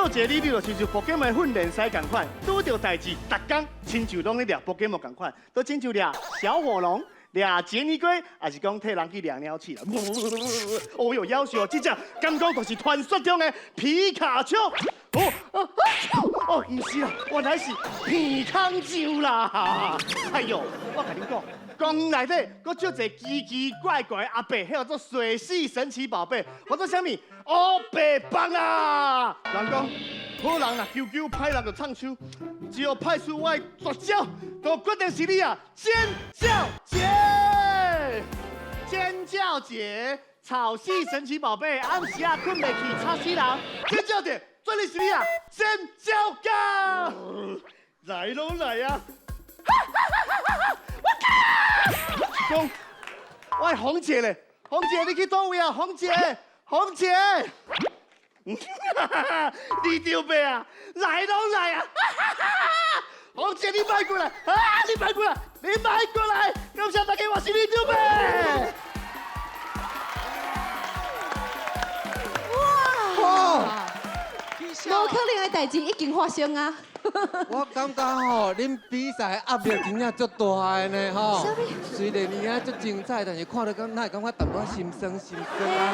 做一个里長，就親像寶可夢的訓練師仝款，拄著代誌，逐工親像攏咧掠寶可夢仝款，都親像掠小火龍、掠傑尼龜，抑是講替人去掠鳥鼠啦。哦喲，夭壽，這隻敢講就是傳說中的皮卡丘。哦哦，毋是啦，原來是鼻空上啦。哎呦，我共恁講，公園內底閣足濟奇奇怪怪的阿伯，彼叫做水系神奇寶貝，號做啥物？烏白棒啊！人講好人若求救，歹人就藏手，只要派出我的絕招，就決定是你啊！尖叫姐，尖叫姐，草系神奇寶貝，暗時啊睏袂去，吵死人！尖叫姐，絕對是你啊！尖叫哥，來攏來啊！我講，我紅姐咧，紅姐你去佗位啊？紅姐，紅姐，你丟伯啊！來攏來啊！紅姐你莫過來啊！你莫過來，你莫過來！感謝大家，我是李長伯。哇！無可能的代誌已經發生啊！我感覺吼，恁比賽壓力真正足大的呢吼。雖然伊啊足精彩，但是看了敢哪會感覺淡薄仔心酸心酸啊。